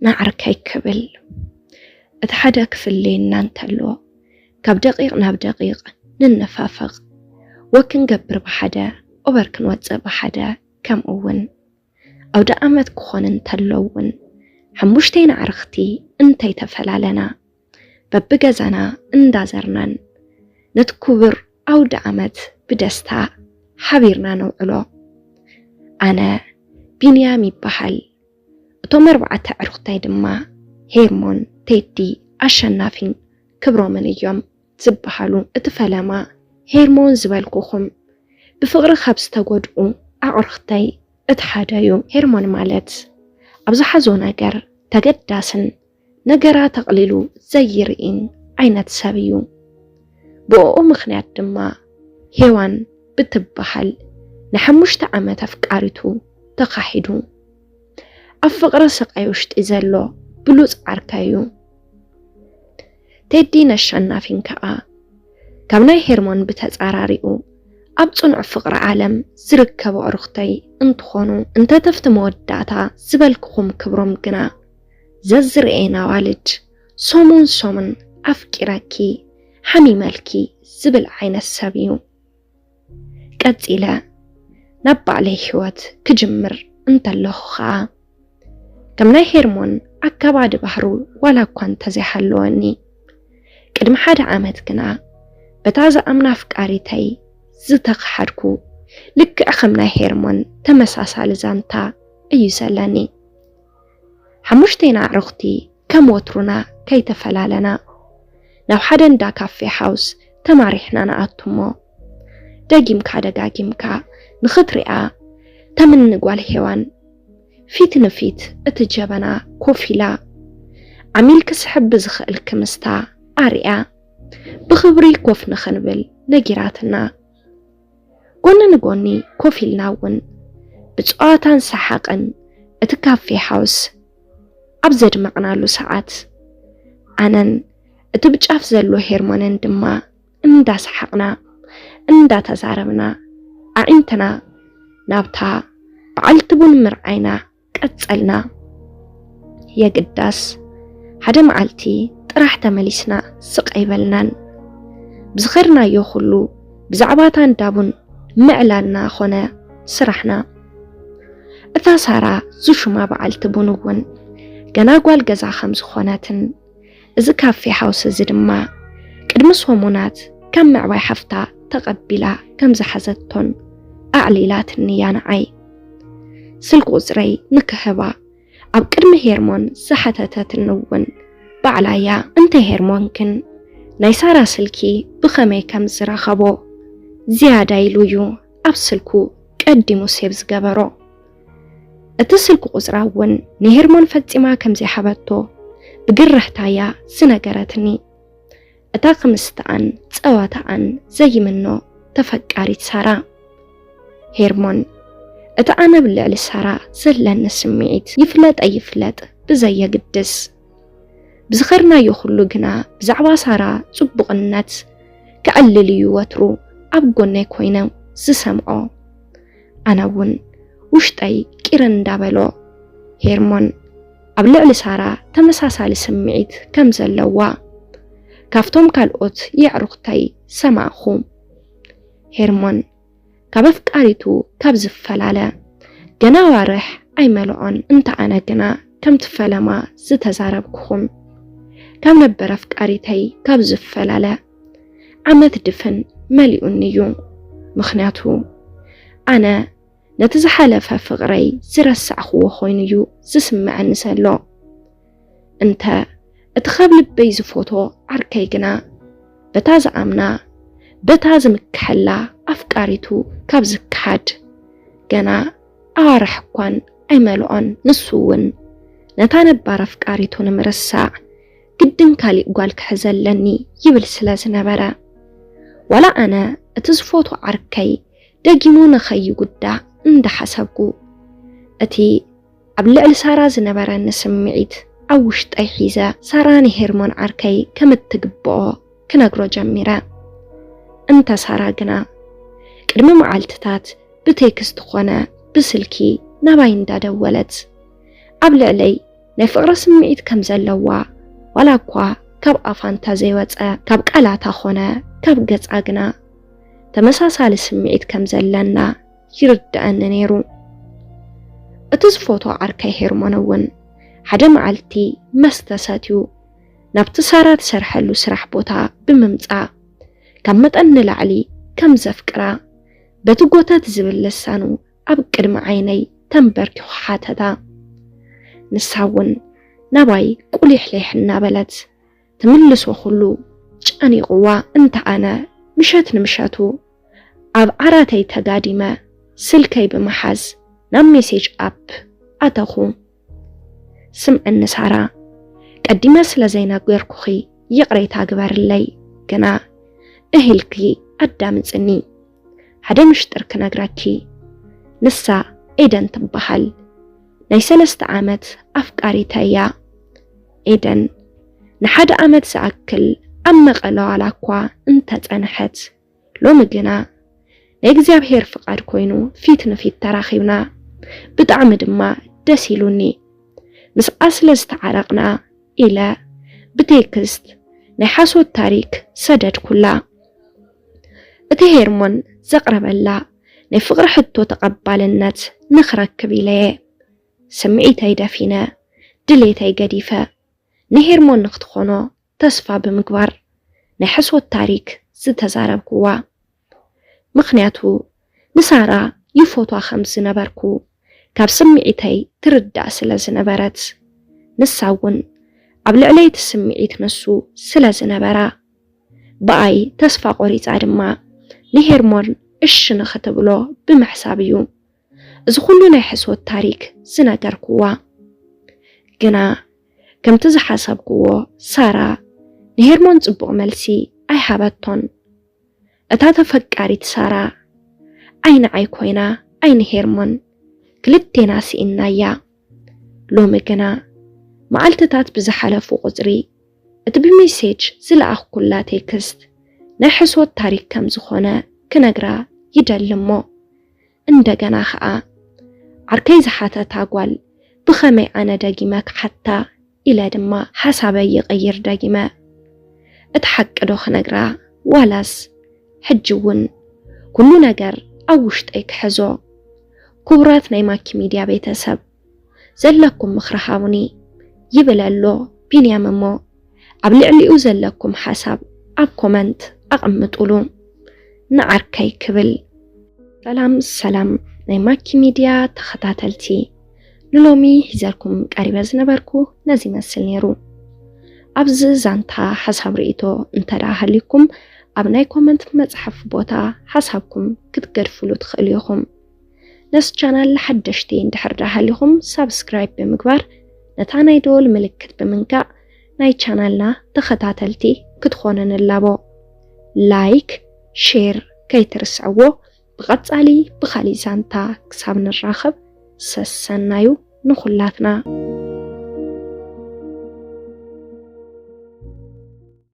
ንዓርከይ ክብል። እቲ ሓደ ክፍለየና እንተሎ፣ ካብ ደቂቕ ናብ ደቂቕ ንነፋፈቕ። ወክ ክንገብር ብሓደ፣ ኦበር ክንወጽእ ብሓደ፣ ከምኡ እውን ኣውደ ኣመት ክኾን እንተሎ እውን፣ ሓሙሽተይና ኣዕርኽቲ እንተይተፈላለና፣ በብገዛና እንዳዘርናን ነቲ ክቡር ኣውደ ኣመት ብደስታ ሓቢርና ነውዕሎ። ኣነ ቢንያም ይበሃል። እቶም ኣርባዕተ ኣዕሩኽተይ ድማ ሄርሞን፣ ቴዲ፣ ኣሸናፊን ክብሮምን እዮም ዝበሃሉ። እቲ ፈለማ ሄርሞን ዝበልኩኹም ብፍቕሪ ካብ ዝተጎድኡ ኣዕሩኽተይ እቲ ሓደ እዩ። ሄርሞን ማለት ኣብ ዝሓዞ ነገር ተገዳስን ነገራት ኣቕሊሉ ዘይርእይን ዓይነት ሰብ እዩ። ብእኡ ምኽንያት ድማ ሄዋን ብትበሃል ንሓሙሽተ ዓመት ኣፍቃሪቱ ተኻሒዱ። ኣብ ፍቕሪ ስቓይ ውሽጢ ዘሎ ብሉጽ ዓርከይ እዩ። ቴዲን ኣሸናፊን ከኣ ካብ ናይ ሄርሞን ብተጻራሪኡ ኣብ ጽኑዕ ፍቕሪ ዓለም ዝርከቡ ኣዕሩኽተይ እንትኾኑ፣ እንተ ተፍቲ መወዳእታ ዝበልክኹም ክብሮም ግና ዘዝርኤን ኣዋልድ፣ ሰሙን ሰሙን ኣፍቂረኪ፣ ሓሚመልኪ ዝብል ዓይነት ሰብ እዩ። ቀጺለ ናብ ባዕለይ ህይወት ክጅምር እንተለኹ ኸኣ፣ ከም ናይ ሄርሞን ኣካባዲ ባህሩ ዋላ እኳ እንተዘይሃለወኒ፣ ቅድሚ ሓደ ዓመት ግና በታ ዝኣምና ኣፍቃሪተይ ዝተኸሓድኩ፣ ልክዕ ከም ናይ ሄርሞን ተመሳሳሊ ዛንታ እዩ ዘለኒ። ሓሙሽተይና ኣዕሩኽቲ ከም ወትሩና ከይተፈላለና፣ ናብ ሓደ እንዳ ካፌ ሃውስ ተማሪሕና ንኣቱ እሞ፣ ደጊምካ ደጋጊምካ ንኽትሪኣ ተምኒ ጓል ሄዋን ፊት ንፊት እቲ ጀበና ኮፍ ኢላ፣ ዓሚል ክስሕብ ብዝኽእል ክምስታ ኣርእያ፣ ብኽብሪ ኮፍ ንኽንብል ነጊራትና። ጎኒ ንጎኒ ኮፍ ኢልና እውን ብጸዋታን ሰሓቕን እቲ ካፌ ሃውስ ኣብ ዘድመቕናሉ ሰዓት፣ ኣነን እቲ ብጫፍ ዘሎ ሄርሞንን ድማ እንዳሰሓቕና፣ እንዳተዛረብና፣ ኣዒንትና ናብታ በዓልቲ ቡን ምርዓይና ቀጸልና። የግዳስ፣ ሓደ መዓልቲ ጥራሕ ተመሊስና ስቕ ኣይበልናን። ብዝኸድናዮ ኩሉ ብዛዕባ እታ እንዳ ቡን ምዕላልና ኾነ ስራሕና። እታ ሳራ ዝሹማ በዓልቲ ቡን እውን ገና ጓል ገዛ ከም ዝኾነትን፣ እዚ ካፌ ሃውስ እዚ ድማ ቅድሚ ሰሙናት ካብ ምዕባይ ሓፍታ ተቐቢላ ከም ዝሓዘቶን ኣዕሊላትኒ እያ ንዓይ። ስልኪ ቁጽረይ ንክህባ ኣብ ቅድሚ ሄርሞን ዝሓተተትኒ እውን ባዕላ እያ። እንተ ሄርሞን ግን ናይ ሳራ ስልኪ ብኸመይ ከም ዝረኸቦ ዝያዳ ኢሉ እዩ ኣብ ስልኩ ቀዲሙ ሴቭ ዝገበሮ። እቲ ስልኪ ቁጽራ እውን ንሄርሞን ፈጺማ ከም ዘይሃበቶ ብግርህታ እያ ዝነገረትኒ። እታ ክምስትኣን ጸዋታኣን ዘይምኖ ተፈቃሪት ሳራ። ሄርሞን፣ እቲ ኣነ ኣብ ልዕሊ ሳራ ዘለኒ ስምዒት ይፍለጥ ኣይፍለጥ ብዘየግድስ፣ ብዝኸድናዮ ኩሉ ግና ብዛዕባ ሳራ ጽቡቕነት ከዕልል እዩ ወትሩ ኣብ ጎነይ ኮይነ ዝሰምዖ። ኣነ እውን ውሽጠይ ቂር እንዳበሎ፣ ሄርሞን ኣብ ልዕሊ ሳራ ተመሳሳሊ ስምዒት ከም ዘለዋ ካብቶም ካልኦት የዕሩኽተይ ሰማዕኹ። ሄርሞን ካብ ኣፍቃሪቱ ካብ ዝፈላለ ገና ኣዋርሕ ኣይመልኦን። እንተ ኣነ ግና ከምቲ ፈለማ ዝተዛረብኩኹም፣ ካብ ነበር ኣፍቃሪተይ ካብ ዝፈላለ ዓመት ድፍን መሊኡኒ እዩ። ምኽንያቱ ኣነ ነቲ ዝሓለፈ ፍቕረይ ዝረሳዕኽዎ ኮይኑ እዩ ዝስምዐኒ ዘሎ። እንተ እቲ ካብ ልበይ ዝፈትዎ ዓርከይ ግና በታ ዝኣምና፣ በታ ዝምክሐላ ኣፍቃሪቱ ካብ ዝከሓድ ገና ኣዋርሕ እኳን ኣይመልኦን። ንሱ እውን ነታ ነባር ኣፍቃሪቱ ንምርሳዕ ግድን ካሊእ ጓል ክሕዘ ኣለኒ ይብል ስለ ዝነበረ፣ ዋላ ኣነ እቲ ዝፈትዎ ዓርከይ ደጊሙ ንኸይጉዳእ እንዳሓሰብኩ፣ እቲ ኣብ ልዕሊ ሳራ ዝነበረኒ ስምዒት ኣብ ውሽጠይ ሒዘ፣ ሳራ ንሄርሞን ዓርከይ ከም እትግብኦ ክነግሮ ጀሚረ። እንተ ሳራ ግና፣ ቅድሚ መዓልትታት ብቴክስት ኾነ ብስልኪ ናባይ እንዳደወለት፣ ኣብ ልዕለይ ናይ ፍቕሪ ስምዒት ከም ዘለዋ፣ ዋላ እኳ ካብ ኣፋ እንተ ዘይወጸ፣ ካብ ቃላታ ኾነ ካብ ገጻ ግና ተመሳሳሊ ስምዒት ከም ዘለና ይርድኣኒ ነይሩ። እቲ ዝፈትዎ ዓርከይ ሄርሞን እውን ሓደ መዓልቲ መስተ ሰትዩ ናብቲ ሳራ ትሰርሐሉ ስራሕ ቦታ ብምምጻእ፣ ካብ መጠን ንላዕሊ ከም ዘፍቅራ በቲ ጎተት ዝብል ልሳኑ ኣብ ቅድሚ ዓይነይ ተንበርኪኹ ሓተታ። ንሳ እውን ናባይ ቁሊሕሊሕ እናበለት ትምልሶ ኩሉ ጨኒቕዋ፣ እንተ ኣነ ምሸት ንምሸቱ ኣብ ዓራተይ ተጋዲመ ስልከይ ብምሓዝ ናብ ሜሴጅ ኣፕ ኣተኹ። ስምዕኒ ሳራ፣ ቀዲመ ስለ ዘይነገርኩኺ ይቕሬታ ግበርለይ፣ ግና እህ ኢልኪ ኣዳምጽኒ። ሓደ ምሽጥር ክነግረኪ። ንሳ ኤደን ትበሃል። ናይ ሰለስተ ዓመት ኣፍቃሪተይ እያ። ኤደን ንሓደ ዓመት ዝኣክል ኣብ መቐለ ዋላ እኳ እንተጸንሐት፣ ሎሚ ግና ናይ እግዚኣብሔር ፍቓድ ኮይኑ ፊት ንፊት ተራኺብና። ብጣዕሚ ድማ ደስ ኢሉኒ። ምስኣ ስለ ዝተዓረቕና ኢለ ብቴክስት ናይ ሓሶት ታሪክ ሰደድኩላ። እቲ ሄርሞን ዘቕረበላ ናይ ፍቕሪ ሕቶ ተቐባልነት ንኽረክብ ኢለየ ስምዒተይ ደፊነ፣ ድሌተይ ገዲፈ፣ ንሄርሞን ንኽትኾኖ ተስፋ ብምግባር ናይ ሕሶት ታሪክ ዝተዛረብክዋ። ምኽንያቱ ንሳራ ይፎቷ ከም ዝነበርኩ ካብ ስምዒተይ ትርዳእ ስለ ዝነበረት፣ ንሳ እውን ኣብ ልዕለይ እቲ ስምዒት ንሱ ስለ ዝነበራ፣ ብኣይ ተስፋ ቆሪጻ ድማ ንሄርሞን እሺ ንኽትብሎ ብምሕሳብ እዩ እዚ ኩሉ ናይ ሕሶት ታሪክ ዝነገርክዋ። ግና ከምቲ ዝሓሰብክዎ ሳራ ንሄርሞን ጽቡቕ መልሲ ኣይሃበቶን። እታ ተፈቃሪት ሳራ ኣይ ንዓይ ኮይና ኣይ ንሄርሞን፣ ክልቴና ስኢንናያ። ሎሚ ግና መዓልትታት ብዝሓለፉ ቁጽሪ እቲ ብሜሴጅ ዝለኣኽኩላ ቴክስት ናይ ሕሶት ታሪክ ከም ዝኾነ ክነግራ ይደሊ እሞ፣ እንደገና ኸኣ ዓርከይ ዝሓተታ ጓል ብኸመይ ኣነ ደጊመ ክሓታ ኢለ ድማ ሓሳበይ ይቕይር ደጊመ። እቲ ሓቂ ዶ ክነግራ ዋላስ ሕጂ እውን ኩሉ ነገር ኣብ ውሽጠይ ክሕዞ? ክቡራት ናይ ማኪ ሚድያ ቤተሰብ፣ ዘለኩም ምኽሪ ሃቡኒ ይብል ኣሎ ቢንያም እሞ፣ ኣብ ልዕሊኡ ዘለኩም ሓሳብ ኣብ ኮመንት ኣቐምጡሉ። ንዓርከይ ክብል። ሰላም ሰላም ናይ ማኪ ሚድያ ተኸታተልቲ፣ ንሎሚ ሒዘልኩም ቀሪበ ዝነበርኩ ነዚ ይመስል ነይሩ። ኣብዚ ዛንታ ሓሳብ ርእይቶ እንተ ደኣ ሃልዩኩም፣ ኣብ ናይ ኮመንት መጽሓፍ ቦታ ሓሳብኩም ክትገድፍሉ ትኽእሉ ኢኹም። ነዚ ቻናል ሓደሽቲ እንድሕር ደኣ ሃሊኹም ሳብስክራይብ ብምግባር ነታ ናይ ደወል ምልክት ብምንካእ ናይ ቻናልና ተኸታተልቲ ክትኾኑ ንላቦ። ላይክ፣ ሼር ከይትርስዕዎ። ብቐጻሊ ብኻሊእ ዛንታ ክሳብ ንራኸብ ሰሰናዩ ንኹላትና።